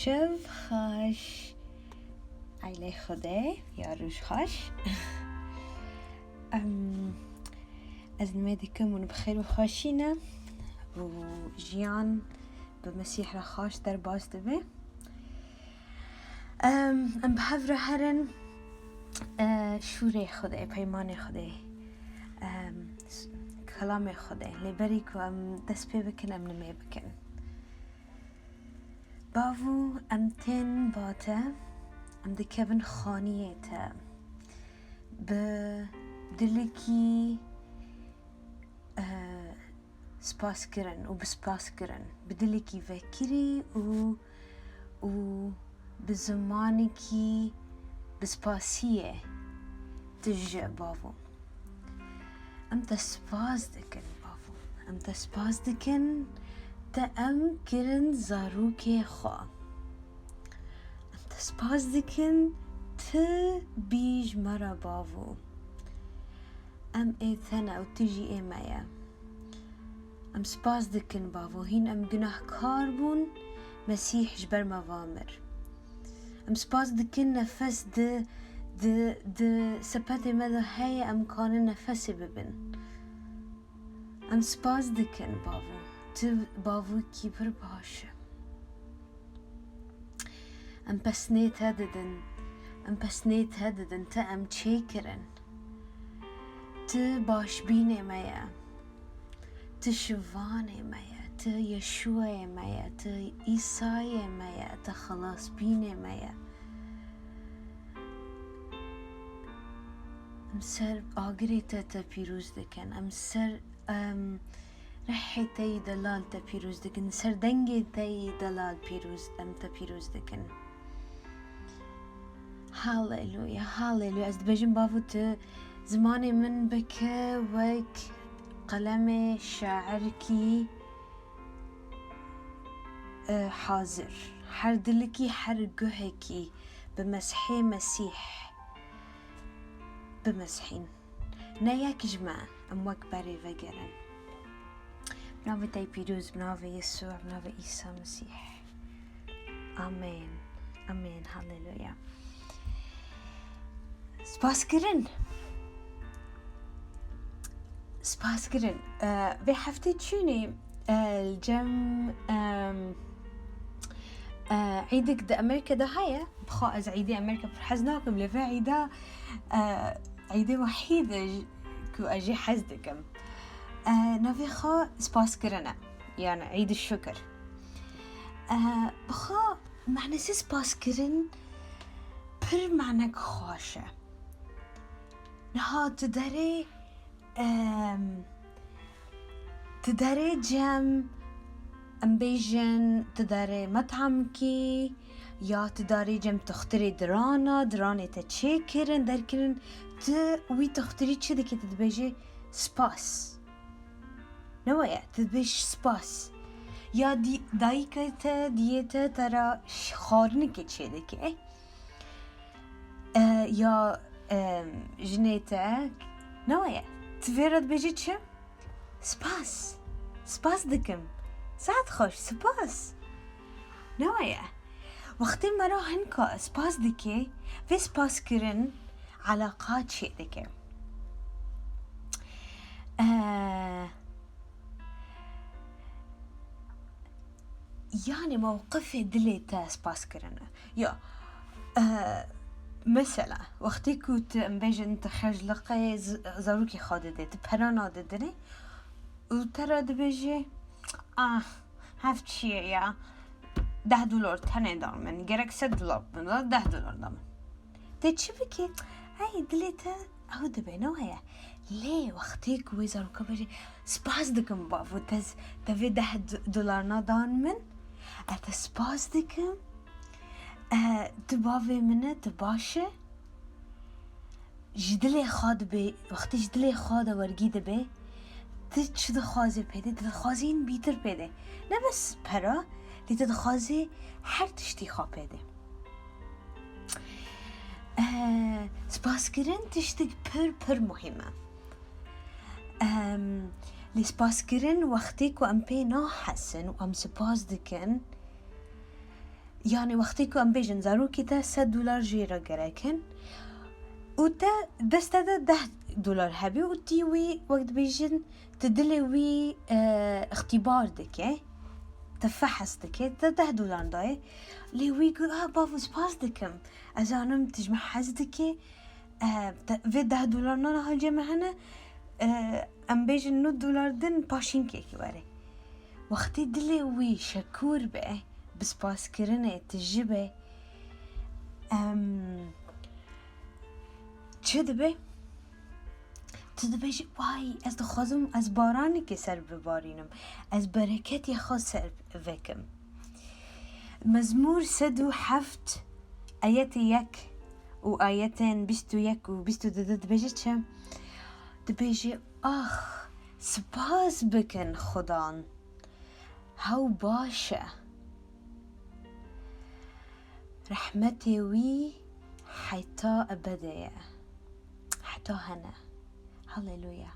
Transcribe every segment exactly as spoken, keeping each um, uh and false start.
Şev xweş. Eylê Xwedê, ya roj xweş. Em, ez nimê dikim hûn bi xêr û xweşî ne û jiyan bi Mesîh re xweş derbas dibe. Em, em bi hev re herin, e, şûrê Xwedê, peymanê Xwedê, em, s-, kelamê Xwedê. Lê berî ku em dest pê bikin, em nimê bikin. Bavo, em tên ba te, em dikevin xaniyê te. Bi dilekî, e, spas kirin û bi spas kirin. Bi dilekî vekirî û, û bi zimanekî bi spasiyê tu ji bavo. Em te spas dikin, bavo. Em te spas dikin, te em kirin zarokê xwe. Em te spas dikin, tu bî ji me re, bavo. Em ê te ne û tu jî ê me ye. Em spas dikin, bavo, hîn em gunahkar bûn, Mesîh ji ber me va mir. Em spas dikin, nefes di, di, di sepetê me de heye, em kanin nefesê bibin. Em spas dikin, bavo, tu bavokî pir baş e. Em pesnê te didin, em pesnê te didin, te em çêkirin. Tu başbînê me ye, tu şivanê me ye, tu Yeşûayê me ye, tu Îsayê me ye, tu xelasbînê me ye. Em ser agirê te, te pîroz dikin, em ser, em, rihê te yî delal te pîroz dikin, ser dengê te yî delal pîroz, em te pîroz dikin. Haleluya, haleluya. Ez dibêjim, bavo, tu zimanê min bike wek qelemê şairkî, e, hazir. Her dilekî, her guhekî bi meshê Mesîh bimeshîn. Ne yek ji me, em wek berê vegerin. Bi navê te yî pîroz, bi navê Yesû, bi navê Îsa Mesîh. Amen. Amen. Haleluya. Spas kirin. Spas kirin. E, vê heftê çûnê, e, li cem, em, e, îdik di Amerîka de heye. Bixwe ez îdê Amerîka pir hez nakim, lê vê îda, e, îdê wehîd e j-, ku ez jê hez dikim. E, navê xwe spas kirin e. Yani îd şukir. E, bixwe manasê spas kirin pir manek xweş e. Niha tu derê, em, tu derê cem, em bêjin, tu derê metamkî, ya tu derê cem toxtirê dirana, diranê te çêkirin, derkirin, tu wî toxtirî çi dikî, tu dibêjî, "Spas." Ne weye, tu dibêj, "Spas." Ya dî-, dayika te, diyê te, te re ş-, xwarinekê çêdike. E, ya, e, jinê te, ne weye? Tu vê re dibêjî çi? Spas. Spas dikim. Saet xweş, spas. Ne weye? Wextê me re hinka spas dike, vê spas kirin eleqa çêdike. E, Yani mewqifê dilê te spas kirine. Ya, e, mesela, wextê ku tu, em bêjin, tu xercliqê z-, zarokê xwe didê, tu pera nadidinê û te re dibêjê, "Ah, hev çi ye ya, deh dolar tenê da min, gerek sed dolar min da, deh dolar da min." Tê çi bikî? Ey, dilê te ew dibe, ne weye? Lê wextê ku wê zaroka bêje, "Spas dikim bavo, te z-, te vê deh do-, dolarna dan min, ez te spas dikim, e, tu bavê min e, tu baş e." Ji dilê xwe dibe, wextê ji dilê xwe de wergî dibe, tu çi dixwazê pê de, tu dixwazê hîn bîtir pê de. Ne bes pera, lê tu dixwazê her tiştî xwe pê de. Eh, spaskirin tiştek pir, pir muhîm e. Em, lê spaskirin wextê ku em pê nahesin û em spas dikin, Yanî wextê ku em bêjin zarokê te sed dolar jê re gerek in û te deste de deh dolar hebî û tî wî wek dibêjin tu dilê wî, e, îxtîbar dike, te fehs dike, te deh dolar dayê. Lê wî got, "Ah, bavo, spas dikim. Ez zanim tu ji min hez dikî. E, te, vê deh dolar nana hewcê me hene, e, em bêjin nod dolar din paşînkekî were." Wextê dilê wî şekûr be, bi spaskirinê tije be, em, çi dibe? Tu dibêjî, "Way, ez dixwazim ez baranekê ser bibarînim, ez bereketê xwe ser vekim." Mezmûr sed û heft, ayetê yek û ayetên bîst û yek û bîst û du dibêje çi? Dibêje, "Ax, spas bikin Xudan. Hew baş e. Rehmetê wî heta ebedê ye." Heta hene. Haleluya.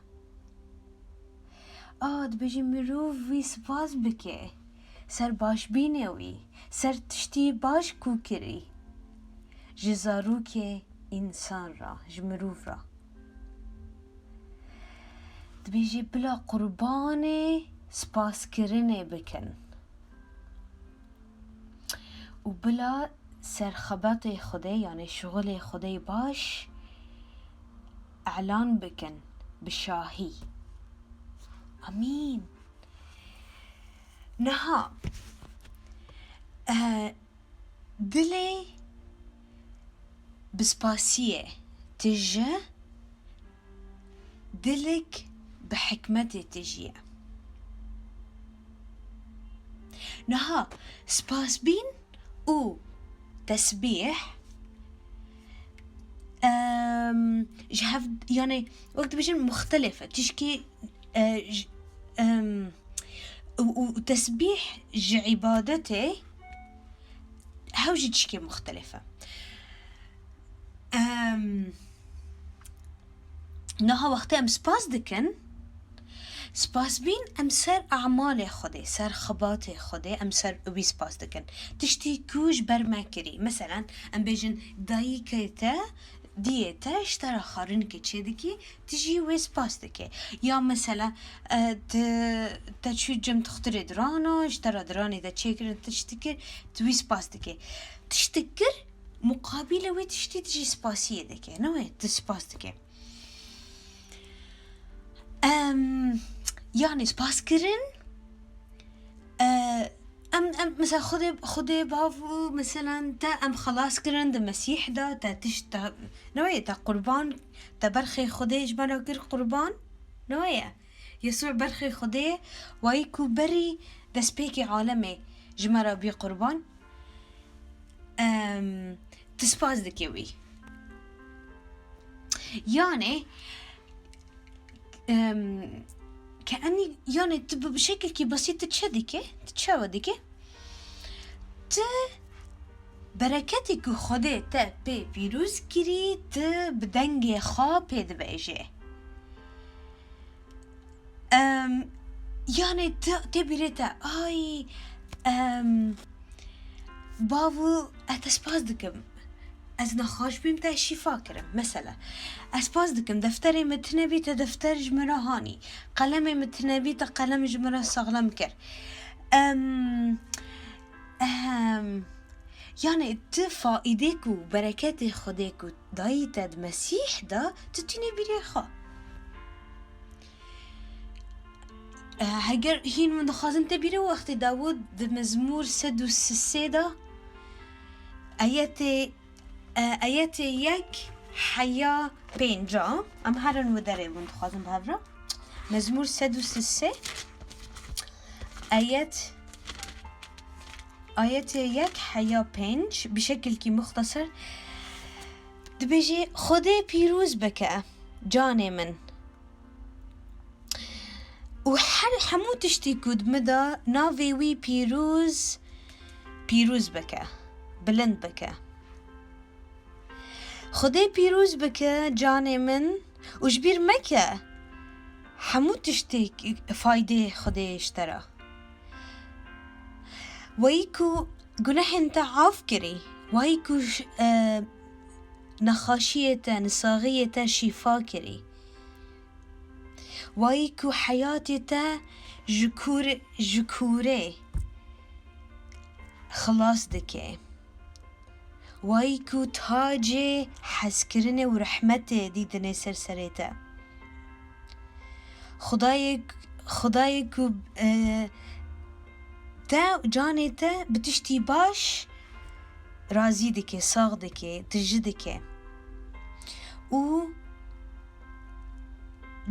A, dibêjî mirov wî spas bike. Ser başbînê wî. Ser tiştî baş ku kirî. Ji zarokê însan re, ji mirov re. Dibêjî bila qurbanê spaskirinê bikin. Û bila ser xebatê Xwedê, yanî şixulê Xwedê baş, elan bikin bi şahî. Amîn. Niha, e, dilê bi spasiyê tije, dilek bi hikmetê tije. Niha spasbîn û tesbîh, em, ji hev, yanî wek dibêjin muxtelif e. Tişkî, e, j-, em, û, û tesbîh ji îbadetê hew jî tişkê muxtelif e. Em, niha wextê em spas dikin, spasbîn em ser emalê Xwedê, ser xebatê Xwedê, em ser wî spas dikin. Tiştî ku ji ber me kirî. Meselen, em bêjin dayikê te, diyê te ji te re xwarinekê çêdikî, tu jî wê spas dike. Ya mesela, e, tu, te çû cem dixtirê dirana, ji te re diranê de çêkirin, tişt dikir, tu wî spas dike. Tişt dikir, muqabîlê wê tiştî tu jî spasiyê dike. Ne wê, tu spas dike. Em, yanî spaskirin, e, em, em, mesela Xwedê, Xwedê bav û, mesela, te em xelas kirin di Mesîh de, te tişt, te, ne wê, te qurban, te berxê Xwedê ji me re kir qurban, ne wê ye? Yesû berxê Xwedê, wayî ku berî destpêkê alemê ji me re bî qurban. Em, tu spas dike wî. Yanê, em, ke enî, yanê tu bi şekilkî besît tu çi dike? Tu çawa dike? Tu bereketê ku Xwedê te pê pîroz kirî, tu bi dengê xwe pê dibêje. Em, yanê te, tê bîrê te, ay, em, bavo, ez te spas dikim. Ez nexweş bîm, te şîfa kirim. Mesela, ez spas dikim, defterê min tune bî, te defter ji min re hanî. Qelemê min tune bî, te qelem ji min re saxlem kir. Em, em, yanê tu faîdê ku, bereketê Xwedê ku dayî te di Mesîh de, tu tînê bîrê xwe. Eh, heger hîn min dixwazin te bîre wextê Dawûd di Mezmûr sed û sisê de, ayetê, eh, ayetê yek heya pênca, em herin wi derê min dixwazin bi hev re. Mezmûr sed û sisê, ayet, ayetê yek heya pênc, bi şekilkî muxteser, dibêje, Xwedê pîroz bike, canê min. Û her hemû tiştî ku di min de navê wî pîroz, pîroz bike, bilind bike. Xwedê pîroz bike canê min û ji bîr meke hemû tiştê faydê Xwedê ji te re. Weyî ku gunehên te af kirî, wayî ku ş-, e, nexaşiyê te, nisaxiyê te şîfa kirî, wayî ku heyatê te ji kûr-, ji kûrê xilas dike. Wayî ku tacê hezkirinê û rehmetê dîtinê ser serê te. Xudayê, Xudayê ku, e, te, canê te bi tiştî baş razî dike, sax dike, tijî dike. Û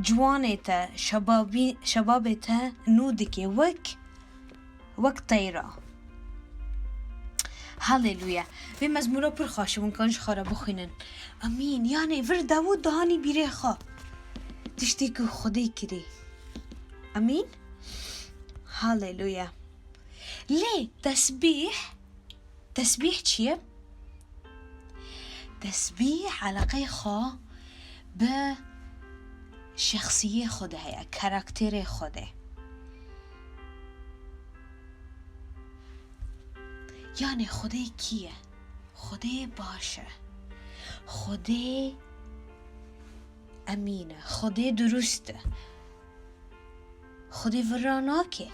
ciwanê te, şebabî-, şebabê te nû dike wek wek teyra. Haleluya. Vê mezmûra pir xweş e, hûn kan ji xwe re bixwînin. Amîn. Yanê vir Dawûd dihanî bîrê xwe. Tiştê ku Xwedê kirî. Amîn. Haleluya. Lê tesbîh, tesbîh çi ye? Tesbîh eleqeyê xwe bi şexsiyê xwe de heye, karakterê xwe de. Yanê Xwedê kî ye? Xwedê baş e. Xwedê emîn e. Xwedê durust e. Xwedê vira nake.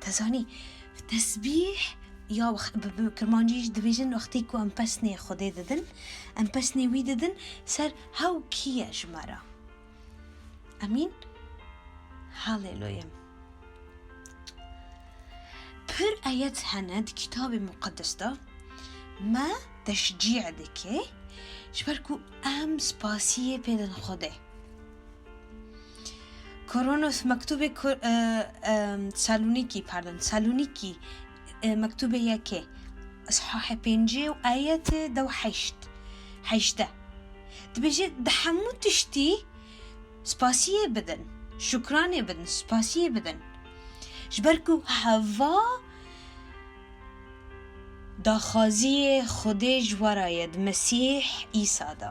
Te zanî, tesbîh ya wex-, bi, bi kirmancî jî dibêjin, wextê ku em pesnê Xwedê didin, em pesnê wî didin ser hew kî ye ji me re. Emîn? Haleluya. Pir ayet hene di Kitabê Muqeddes de me teşcî dike, ji ber ku em spasiyê pê din Xwedê. Koronos mektubê Ko-, e, e, Saloniki, pardon, Saloniki, e, mektubê yekê, ishahê pêncê û ayetê dew heşt, heştê. Dibêje, di hemû tiştî spasiyê bidin, şukranê bidin, spasiyê bidin. Ji ber ku heva daxwaziyê Xwedê ji we re ye di Mesîh Îsa de.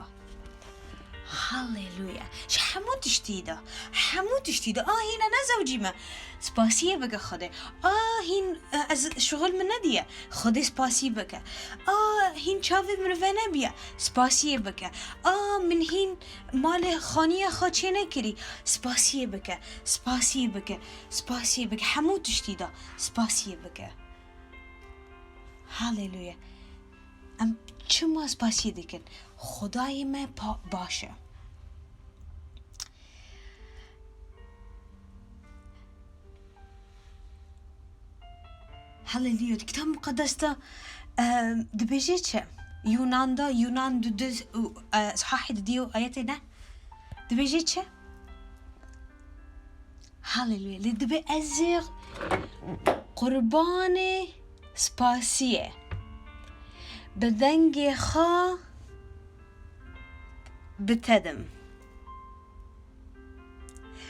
Haleluya. Ji hemû tiştî de, hemû tiştî de. A hîn ez nezewcî me. Spasiyê bike Xwedê. A hîn, e, ez şixul min nediye. Xwedê spasî bike. A hîn çavê min venebiye. Spasiyê bike. A min hîn malê xaniya xwe çênekirî. Spasiyê bike. Spasiyê bike. Spasiyê bike. Hemû tiştî de spasiyê bike. Haleluya. Em çima spasiyê dikin? Xwedayê me pa-, baş e. Haleluya. Di Kitab Muqeddes de, e, dibêje çi? Yunan de, Yunan du, du, e, sahî di diyo ayetê ne? Dibêje çi? Haleluya. Lê dibe ez ê qurbanê spasiyê bi dengê xwe bitedim.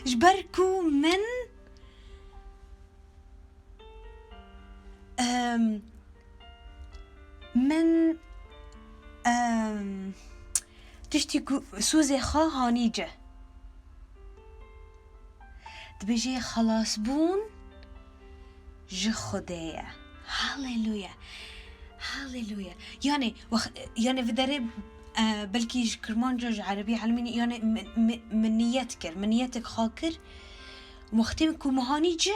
Ji ber ku min, em, min, em, tiştî ku sûzê xwe hanî ci. Dibêje xelasbûn ji Xwedê ye. Haleluya. Haleluya. Yanê, wex-, yanê vi derê, e, belkî ji kirmanca, ji erebî elmînî, yanê min, min, min niyet kir. Min niyetek xwe kir. Wextê ku min hanî ci,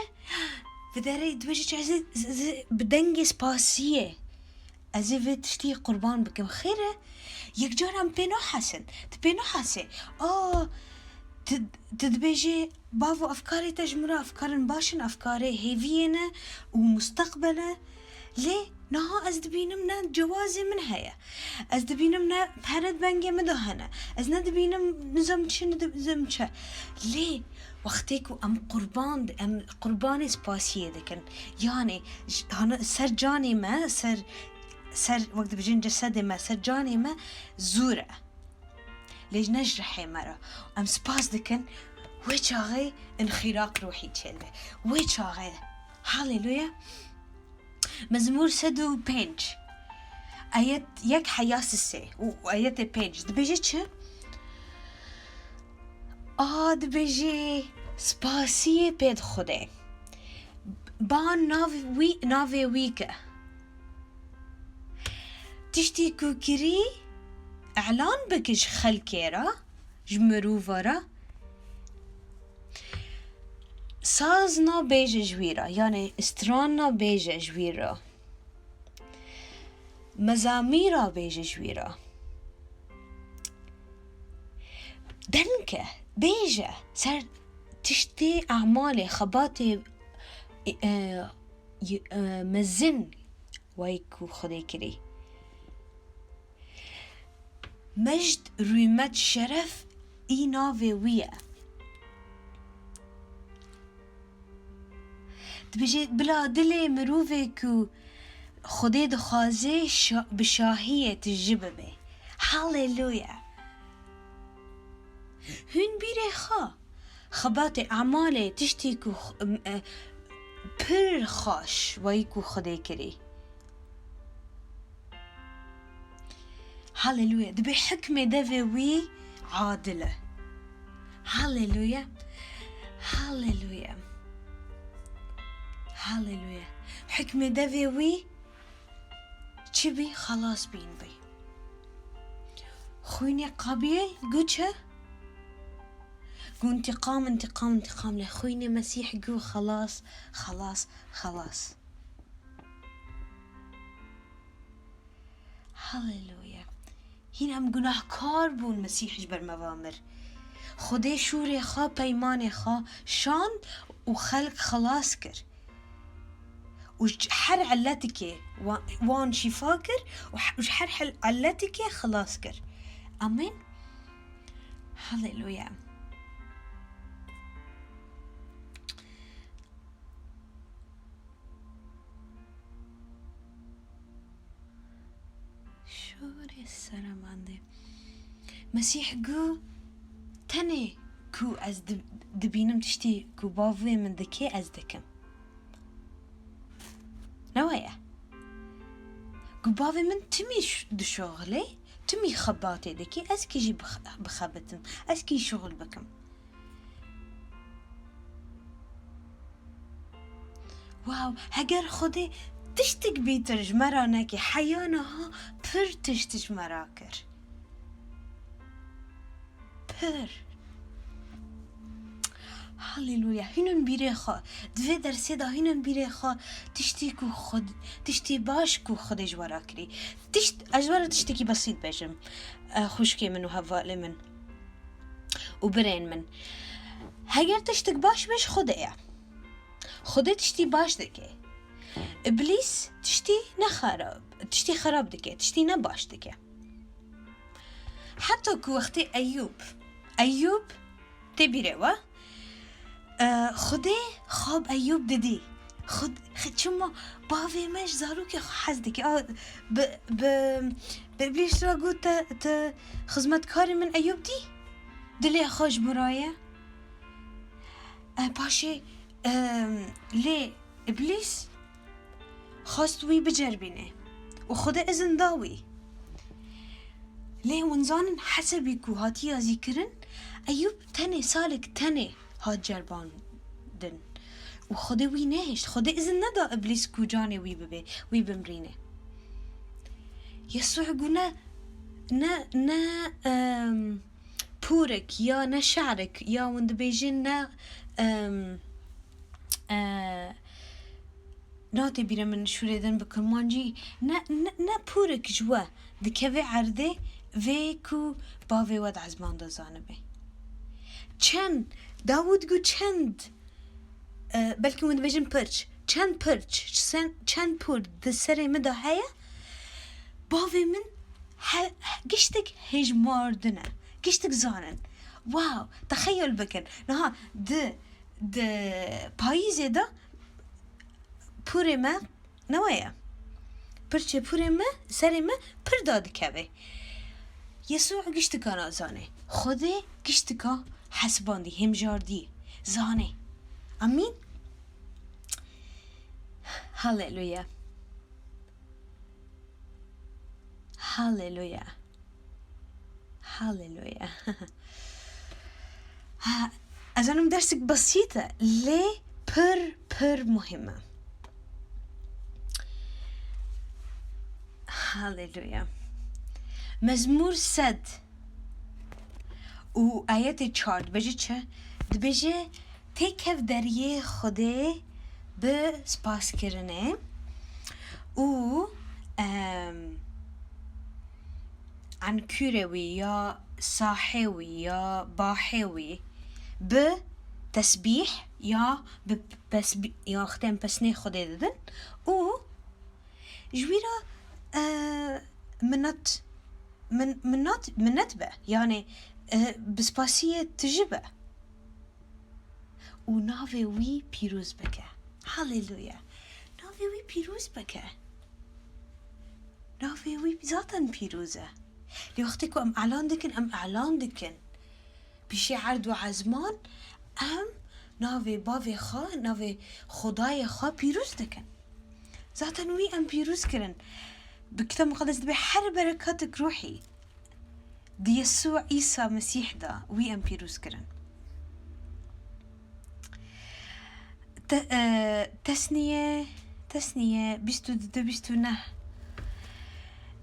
vi derê dibêje çi, ez ê, ez ê bi dengê spasiyê. Ez ê vê tiştî qurban bikim. Xêr e, yekcar em pê nahesin. Tu pê nahesê. A, tu, tu dibêjê, bavo, efkarê te ji min re efkarin baş in, efkarê hêviyê ne û musteqbel e. Lê niha ez dibînim ne cewazê min heye. Ez dibînim ne pere di bengê min de hene. Ez ne dibînim nizam çi, ne dibînim çi. Lê wextê ku em qurban, em qurbanê spasiyê dikin. Yanê, j-, hana ser canê me, ser ser, wek dibêjin, cesedê me, ser canê me zûr e. Lê ne ji rihê me re. Em spas dikin, wê çaxê înxîraq ruhî çêdibe. Wê çaxê. Haleluya. Mezmûr sed û pênc. Ayet yek heya sisê û ayetê pênc. Dibêje çi? A, dibêje, spasiyê pê di Xwedê. Ba nav wî, navê wî ke. Tiştî ku kirî, elan bike ji xelkê re, ji mirova re. Saz nabêje ji wî re, yanî stran nabêje ji wî re. Mezamîra bêje ji wî re. Deng ke, bêje ser tiştê, emalê, xebatê, e, e, y-, e, mezin wayî ku Xwedê kirî. Mejd, rûmet, şeref î navê wî ye. Dibêje, bila dilê mirovê ku Xwedê dixwaze şa-, bi şahiyê tije bibe. Haleluya! Hûn bîrê xwe, xebatê, emalê, tiştî ku x-, em, e, pir xweş wayî ku Xwedê kirî. Haleluya. Dibê hikmê devê wî adil e. Haleluya. Haleluya. Haleluya. Hikmê devê wî çi bî? Xelas bîn bî. Xwînê Qabîl got çi? Got, întiqam, întiqam, întiqam. Lê xwînê Mesîh got, xelas, xelas, xelas. Haleluya. Hîn em gunahkar bûn, Mesîh ji ber me ve mir. Xwedê şûrê xwe, peymanê xwe şand û xelk xelas kir. Û ji her illetikê wa-, wan şîfa kir û he-, û ji her hel-, illetikê xelas kir. Amîn. Haleluya. Şûrê seramandê. Mesîh got, tenê ku ez di-, dibînim tiştî ku bavê min dike, ez dikim. Ne weye? Got, bavê min timî ş-, dişoxilê, timî xebatê dike, ez kî jî bix-, bixebitim, ez kî şuxul bikim. Wow, heger Xwedê tiştik bîtir ji me re neke, heya niha pir tişt ji me re kir. Pir. Haleluya. Hînin bîrê xwe. Di vê dersê de hînin bîrê xwe tiştî ku Xwed-, tiştî baş ku Xwedê ji we re kirî. Tişt, ez ji we re tiştekî besît bêjim. Eh, xwişkê min û hevalê min û birên min. Heger tiştik baş be ji Xwedê ye. Xwedê tiştî baş dike. Îblîs tiştî ne xerab, tiştî xerab dike, tiştî ne baş dike. Heta ku wextê Eyûb, Eyûb tê bîrê we, e, Xwedê xab Eyûb didî. Xwed-, xi-, çima bavê me ji zarokê xwe hez dike? A, bi, bi, bi Îblîs re got, te, te xizmetkarê min Eyûb dî? Dilê xwe ji min re ye. E, paşê, e, lê Îblîs xwest wî biceribîne û Xwedê izin da wî. Lê hûn zanin hesebî ku hatiye yazîkirin, Eyûb tenê salek tenê hat ceribandin. Û Xwedê wî nehişt. Xwedê izin neda Îblîs ku canê wî bibe, wî bimrîne. Yesû got ne, ne, ne, em, pûrek ya ne şe'rek ya hûn dibêjin ne, em, e, natê bîrê min şûrê din bi kurmancî, ne, ne, ne pûrek ji we dikeve erdê vê ku bavê we di ezman de zanibe. Çend, Dawûd got çend, e, belkî hûn dibêjin pirç, çend pirç, çend, çend pûr di serê min de heye, bavê min he-, he-, giştik hêjmardin e, giştik zanin. Wow, texeyul bikin. Niha di, di payîzê de pûrê me ne weye. Pirçê pûrê me, serê me pir dadikeve. Yesû giştika nazane. Xwedê giştika hesibandî, hêmjardî, zanê. Amîn. Haleluya. Haleluya. Haleluya. Ha, ez zanim dersek besît e, lê pir, pir muhîm e. Haleluya. Mezmûr sed û ayetê çar dibêje çi? Dibêje, têkev deriyê Xwedê bi spaskirinê û, em, enkûrê wî ya sahê wî ya bahê wî bi tesbîh ya bi pesbî-, ya xitên pesnê Xwedê didin û ji wî re, e, minnet, min-, minnet, minnet be. Yani, e, bi spasiyê tije be. Û navê wî pîroz bike. Haleluya. Navê wî pîroz bike. Navê wî zaten pîroz e. Lê wextê ku em elan dikin, em elan dikin. Pişê erd û ezman em navê bavê xwe, navê Xwedayê xwe pîroz dikin. Zaten wî em pîroz kirin. Bi Kitab Muqeddes dibê her bereketik ruhî di Yesû Îsa Mesîh de wî em pîroz kirin. Te-, e, Tesniye, Tesniye bîst û du, bîst û neh.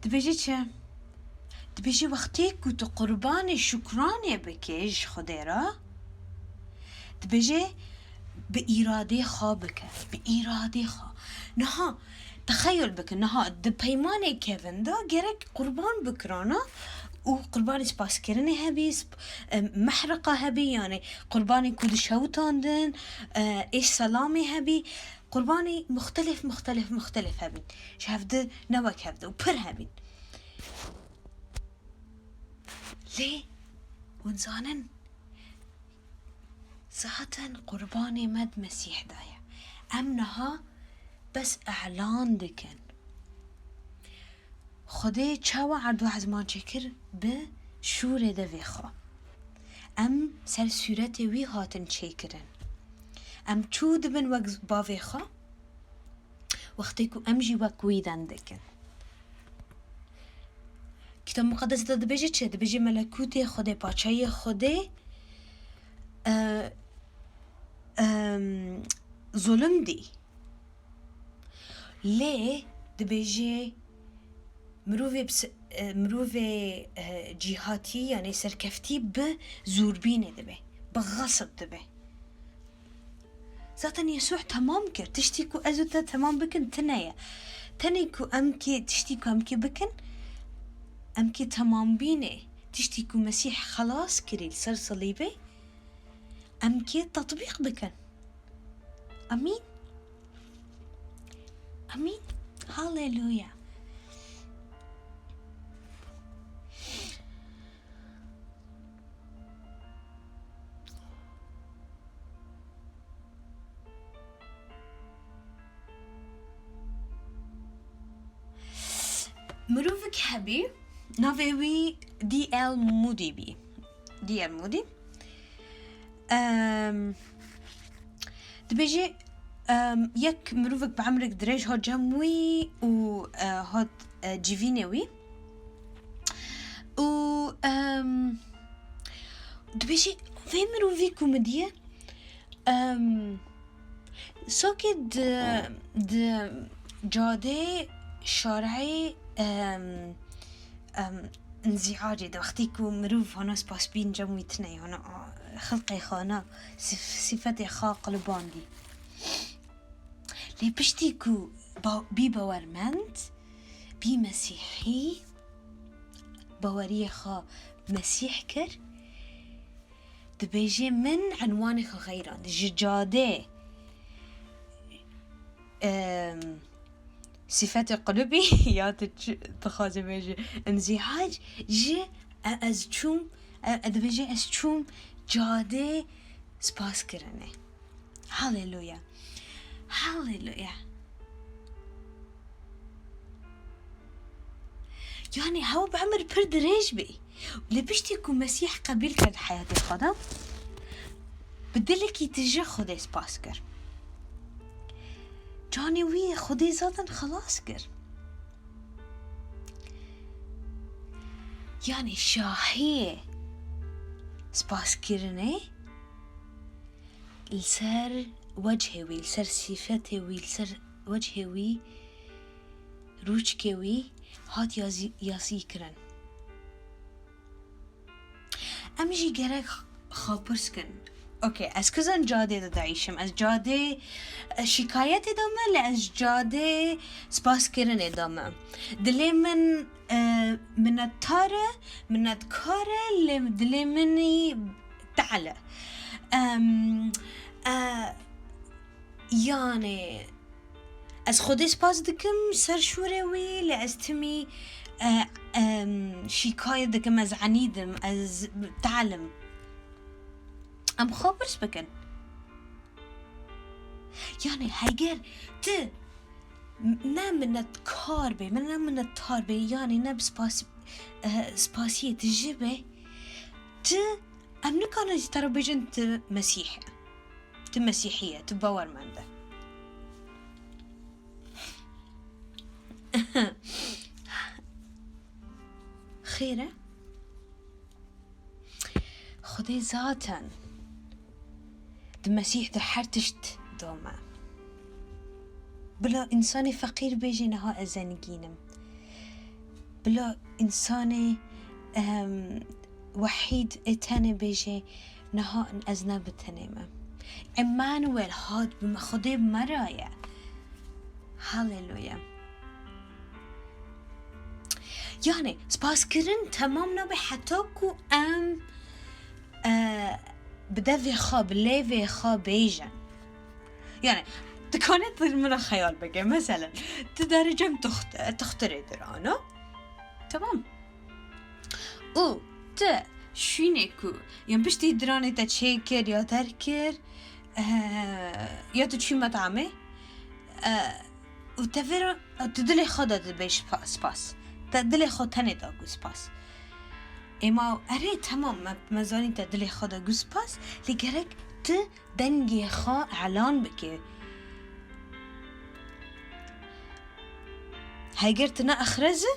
Dibêje çi? Dibêje wextê ku tu qurbanê şukranê bike ji Xwedê re, dibêje bi îradê xwe bike, bi îradê xwe. Niha, texeyul bikin, niha di peymanê kevin de gerek qurban bikirana û qurbanê spaskirinê hebî, sp-, e, mehriqa hebî, yani qurbanê ku dişewitandin, e, êş selamê hebî, qurbanê muxtelif, muxtelif, muxtelif hebîn. Ji hevdi ne wek hevdi û pir hebîn. Lê hûn zanin, zaten qurbanê me di Mesîh de ye. Em niha bes elan dikin. Xwedê çawa erd û ezman çêkir bi şûrê devê xwe. Em ser sûretê wî hatin çêkirin. Em çû dibin wek bavê xwe, wextê ku em jî wek wî den dikin. Kitab Muqeddes de dibêje çi? Dibêje melekûtê Xwedê, paçayê Xwedê, e, em, zulm dî. Lê dibêje mirovê bi se-, e, mirovê, e, cîhatî, yani serkeftî bi zûrbînê dibe, bi xesib dibe. Zaten Yesû temam kir. Tiştî ku ez û te temam bikin tine ye. Tenê ku em kê, tiştî ku em kê bikin, em kê temambînê, tiştî ku Mesîh xelas kirî li ser silîbê, em kê tetbîq bikin. Amîn. Amîn. Haleluya. Mirovek hebî, navê wî D L Moody bî. D L Moody. Em, dibêje, em, yek mirovek bi emrek dirêj hat cem wî û, e, hat, e, civînê wî. Û, em, dibêje, vê mirovî ku min diye, em, sokê di, di cadê şareyê, em, em, înzîacê de, wextî ku mirov hana spasbîn cem wî tine, hana, a, xilqê xwe, hana sif-, sifetê xwe qilibandî. Lê piştî ku ba-, bî bawermend, bî mesîhî, baweriyê xwe Mesîh kir, dibêje, min enwanê xwe xeyrand. Ji cadê, em, sifetê qulubî ya tu çi dixwaze bêje, înzîac, ji e-, ez çûm, e-, e-, dibêje, ez çûm cadê spas kirinê. Haleluya. Haleluya. Yani hew bi emir pir dirêj bî. Lê piştî ku Mesîh qebîl kir di heyatê xwe de, bi dilekî tije Xwedê spas kir. Canê wî Xwedê zaten xelas kir. Yani şahiyê spaskirinê li ser wechê wî, li ser sîfetê wî, li ser wechê wî rûçkê wî hat yazî-, yazî kirin. Em jî gerek xapirs kin. Okey, ez kizan cadê de dieyşim. Ez cadê, e, şîkayetê de me, lê ez cadê spaskirinê de me. Dilê min, e, minnetdar e, minnetkar e, lê dilê min î tehl e. Em, e, yani, Ez Xwedê spas dikim ser şûrê wî, lê ez timî, e, em, şîkayet dikim, ez enîd im, ez tehl im. Em xwe pirs bikin. Yani heger tu m-, ne minetkar bê, min ne minnetdar bê, yani ne bi spas-, e, spasiyê tu jî bê, tu, em nikarin ji te re bêjin tu Mesîh e. Tu Mesîhî ye, tu bawermend e. Xêr e? Xwedê zaten di Mesîh de her tişt da me. Bila însanê feqîr bêjê, niha ez zengîn im. Bila însanê, em, wehîd ê tenê bêjê, niha ez ne bi tenê me. Emmanuel hat bi me, Xwedê bi me re ye. Haleluya. Yani, spaskirin temam nabe heta ku em, e, bi devê xwe, bi lêvê xwe bêjin. Yani, tu kanî tu min re xeyal bike. Meselen, tu derê cem tuxt-, tuxtirê dirana. Tamam. Û tu şûnê ku, yan piştî diranê te çêkir ya derkir, eh, ya tu çû metamê, eh, û te vê re, tu dilê xwe de dibêj pa-, spas. Te dilê xwe tenê de got spas. Ê ma, erê, temam, me, me zanî te dilê xwe de got spas, lê gerek tu dengê xwe elan bike. Heger tu ne exrez î,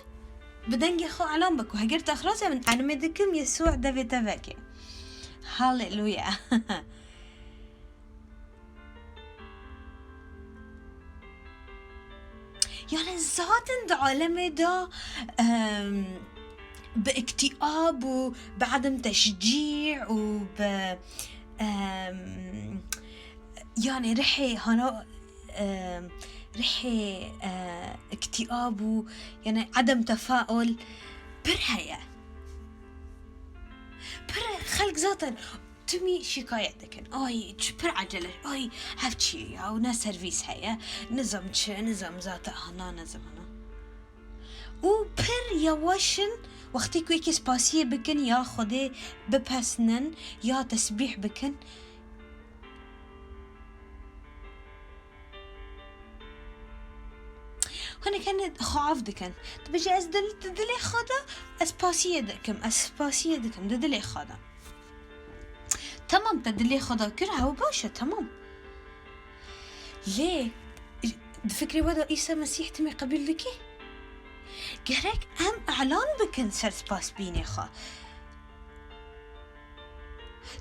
bi dengê xwe elan bike. Heger tu exrez î, min enmê dikim, Yesû devê te veke. Haleluya. Yani zaten di alemê de, em, bi iktiab û bi edem teşcî û bi, em, yani rihê hana, em, rihê, e, iktiab û yani edem tefaul pir heye. Pir xelk zaten timî şikayet dikin. Ay, çi pir ecele, ay, hev çi ye ya, ne servîs heye, nizam çi, nizam zate ana, nizam ana. Û pir yewaş in, wextê ku yekê spasiyê bikin ya Xwedê bipesnin ya tesbîh bikin, Hinek hene xwe av dikin. Dibêje, ez dil, di dilê xwe de ez pasiyê dikim, ez spasiyê dikim, di dilê xwe de. Tamam, te dilê xwe de kir, ew baş e, tamam. Lê di fikrê we de Îsa Mesîh timî qebûl dikî? Gerek em elan bikin ser spasbînê xwe.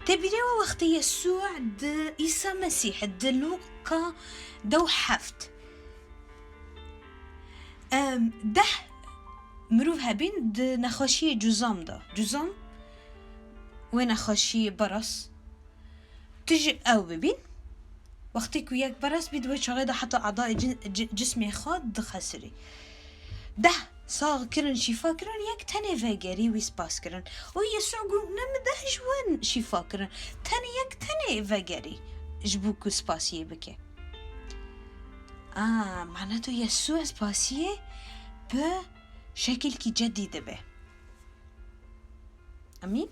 Tê bîrê we wextê Yesû di Îsa Mesîh di Lûka dew heft, em, deh mirov hebîn di nexweşiyê cuzam de. Cuzam wê nexweşiyê beras. Tu ji ew bibîn. Wextê ku yek beres bî, di wê çaxê de heta edayê ci-, ci-, cismê xwe dixesirî. Deh sax kirin, şîfa kirin, yek tenê vegerî, wî spas kirin. Û Yesû got, ne min deh ji wan şîfa kirin. Tenê yek tenê vegerî ji bo ku spasiyê bike. A, mana tu Yesû spasiyê bi şekilkî cedî dibe. Amîn.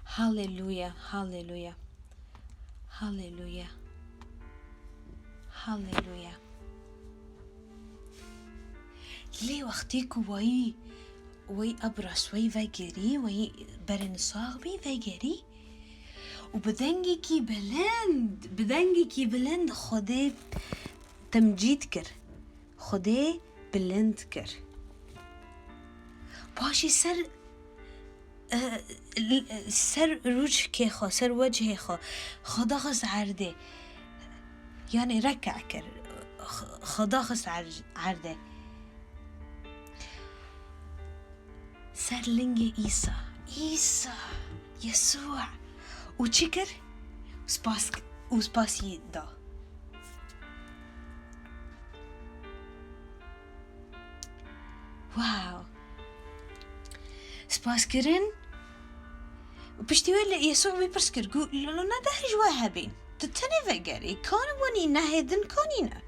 Haleluya, haleluya. Haleluya. Haleluya. Lê wextê ku wayî, wayî ebras, wayî vegerî, wayî berên sax bî, vegerî û bi dengekî bilind, bi dengekî bilind Xwedê temcîd kir. Xwedê bilind kir. Paşê ser, e, l-, ser rûçkê xwe, ser wecihê xwe, xwe daxist erdê. Yanî reke kir. Xweda xist erdê. Ser lingê Îsa. Îsa. Yesû. Û çi kir? Spas, û spasî da. Wow. Spas kirin. Û piştî wê li Yesû wî pirs kir, got, "Lo ne deh ji we hebîn. Tu tenê vegerî. Kan wanî nehê din kanî ne?"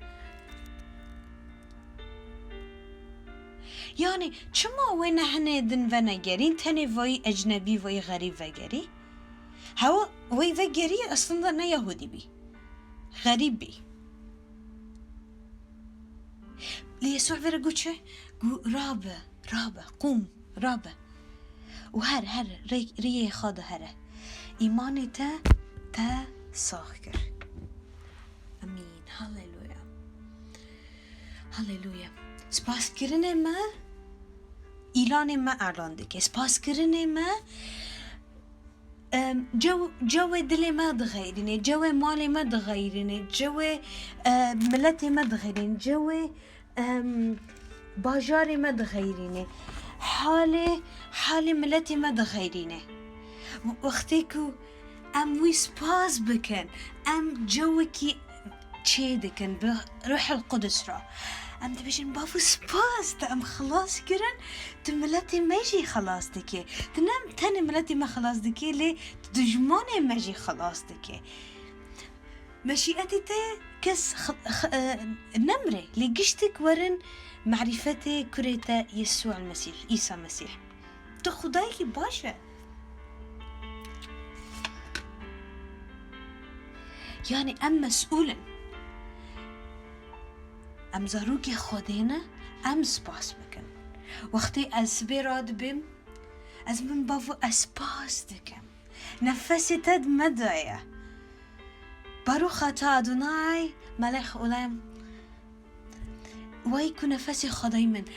Yani, çima wê nehinê din venegerîn, tenê vayî ecnebî, vayî xerîb vegerî? Hewa, wê vegerî, aslında ne Yahudî bî. Xerîb bî. Lê Yesû vê re got çi? Got, "Rabe, rabe, qûm, rabe. Û her, her, rê-, riyê xwe de here. Îmanê te, te sax kir." Amîn. Haleluya. Haleluya. Spaskirinê me, îlanê me elan dike. Spaskirinê me, em, cew-, cewê dilê me dixeyrîne, cewê malê me dixeyrîne, cewê, e, miletê me dixeyrîne, cewê, em, bajarê me dixeyrîne, halê, halê miletê me dixeyrîne. Wextê ku em wî spas bikin, em cewekî çê dikin bi Ruhil Qudus re. Em dibêjin, "Bavo spas, te em xilas kirin, tu miletê me jî xilas dikê. Tu ne tenê miletê me xilas dikê, lê tu dijmanê me jî xilas dikê." Meşîetê te kes x-, x-, e, nemre, lê giştik werin merîfetê kurê te Yesû el-Mesîh, Îsa Mesîh. Tu Xwedayekî baş e. Yani em mesûl in. Em zarokê Xwedê ne, em spas bikin. Wextê ez sibê radibêm, ez min bavo ez spas dikim. Nefesê te di me de ye. Baruch ata Adonai melech olam. Wey ku nefesê Xwedayî min.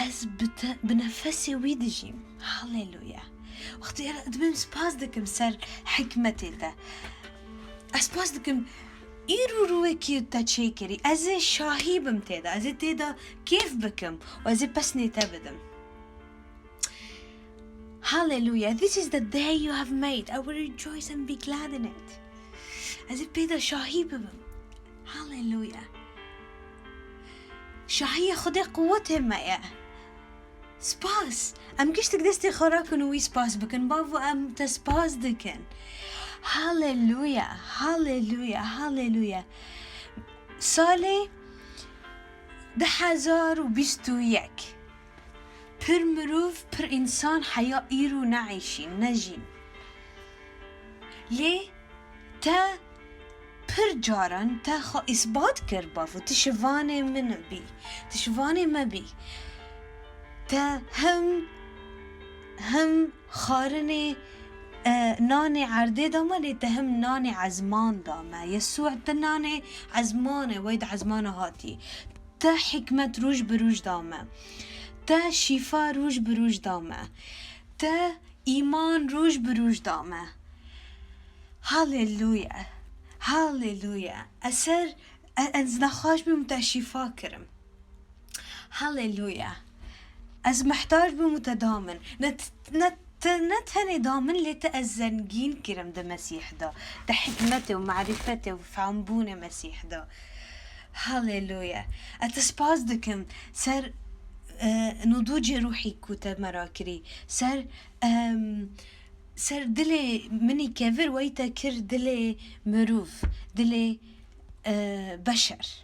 Ez bi te, bi nefesê wî dijîm. Haleluya. Wextê dibêm spas dikim ser hikmetê te. Ez spas dikim, îro rûyekî te çêkirî. Ez ê şahî bim tê de. Ez ê tê de kêf bikim û ez ê pesnê te bidim. Hallelujah. This is the day you have made. I will rejoice and be glad in it. Ez ê pê de şahî bibim. Hallelujah. Şahiya Xwedê quwetê me ye. Spas. Em giştik destê xwe rakin û wî spas bikin. Bavo, em te spas dikin. Hallelujah. Hallelujah. Hallelujah. Salê du hezar û bîst û yek. Pir mirov, pir însan heya îro neîşîn, nejîn. Lê te pir caran te xwe îsbat kir, bavo, tu şivanê min bî, tu şivanê me bî. Te him, him xwarinê, e, nanê erdê da me, lê te him nanê ezman da me. Yesû, te nanê ezman e, wey di ezmana hatî. Te hikmet roj bi roj da me. Te şîfa roj bi roj da me. Te îman roj bi roj da me. Haleluya. Haleluya. Ez ser, e-, ez nexweş bûm, te şîfa kirim. Haleluya. Ez mihtac bûm û te da min. Ne t-, ne te, ne tenê da min, lê te ez zengîn kirim di Mesîh de. Di hikmetê û marîfetê û fehmbûnê Mesîh de. Haleluya. Ez te spas dikim ser, e, nudûcê ruhî ku te me ra kirî. Ser, em, ser dilê min î kevir wey te kir dilê mirov, dilê, e, beşer.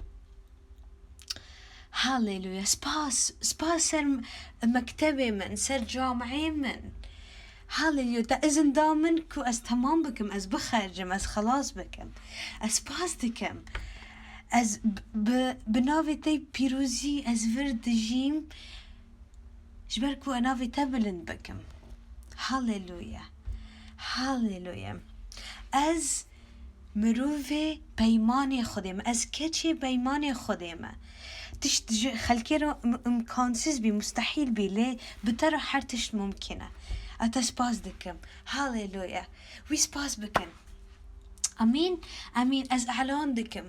Haleluya. Spas, spas ser m-, mektebê min, ser camiyê min. Haleluya. Te izin da min ku ez temam bikim, ez bixercim, ez xelas bikim. Ez spas dikim. Ez b-, bi, bi navê te pîrozî ez vir dijîm, ji ber ku ez navê te bilind bikim. Haleluya. Haleluya. Ez mirovê peymanê Xwedê me. Ez keçê peymanê Xwedê me. Tişt ji xelkê re im-, imkansîz bî, mustehîl bî, lê bi te re her tişt mumkin e. Ez te spas dikim. Haleluya. Wî spas bikin. Amîn. Amîn. Ez elan dikim.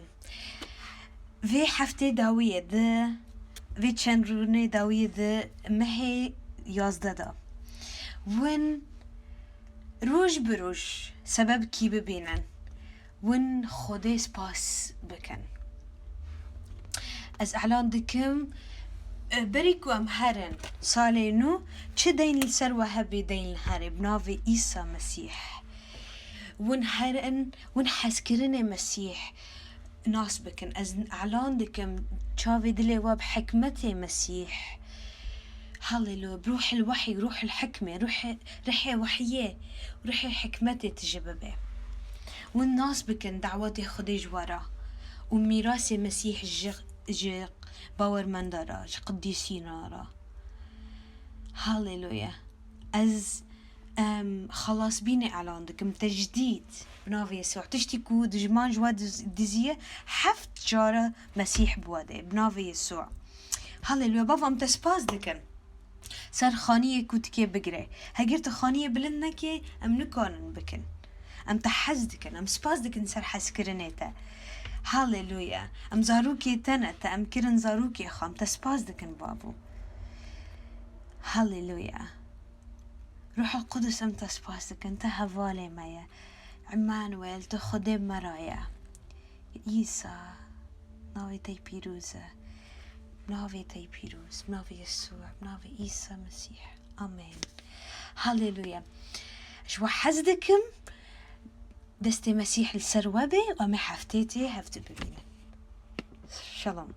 Vê heftê dawiyê di, vê çend rûnê dawiyê di mehê yazdeh de. Win roj bi roj sebebkî bibînin. Win Xwedê spas bikin. Ez elan dikim, e, berî ku em herin salê nû, çi deyn li ser we hebê deyn li herê, bi navê Îsa Mesîh. Win herin, win hezkirinê Mesîh nas bikin. Ez elan dikim, çavê dilê we bi hikmetê Mesîh. Haleluya. Bi ruhil wehî, ruhil hikmê, ruhê, rihê wehiyê, ruhê hikmetê tije bibe. Win nas bikin dawetê Xwedê ji we re û mîrasê Mesîh ji, ji bawermenda re, ji qidîsîna re. Haleluya. Ez, em, xelasbînê elan dikim, tecdîd, bi navê Yesû. Tiştî ku dijman ji we diz-, diziye, heft cara Mesîh bi we de, bi navê Yesû. Haleluya. Bava, em te spas dikin. Ser xaniyê ku tikê bigire. Heger tu xaniyê bilind nekê, em nikarin bikin. Em te hez dikin, em spas dikin ser hezkirinê te. Haleluya. Em zarokê te ne, te em kirin zarokê xwe, em te spas dikin, Bavo. Haleluya. Ruhul Qudus, em te spas dikin, te hevalê me ye. Emanuel, tu Xwedê me re ye. Îsa, navê te pîroz e. Navê te pîroz, navê Yesû, navê Îsa Mesîh. Amen. Haleluya. Ji we hez dikim, destê Mesîh li ser we be û em ê heftê tê hev dibînin. Şalom.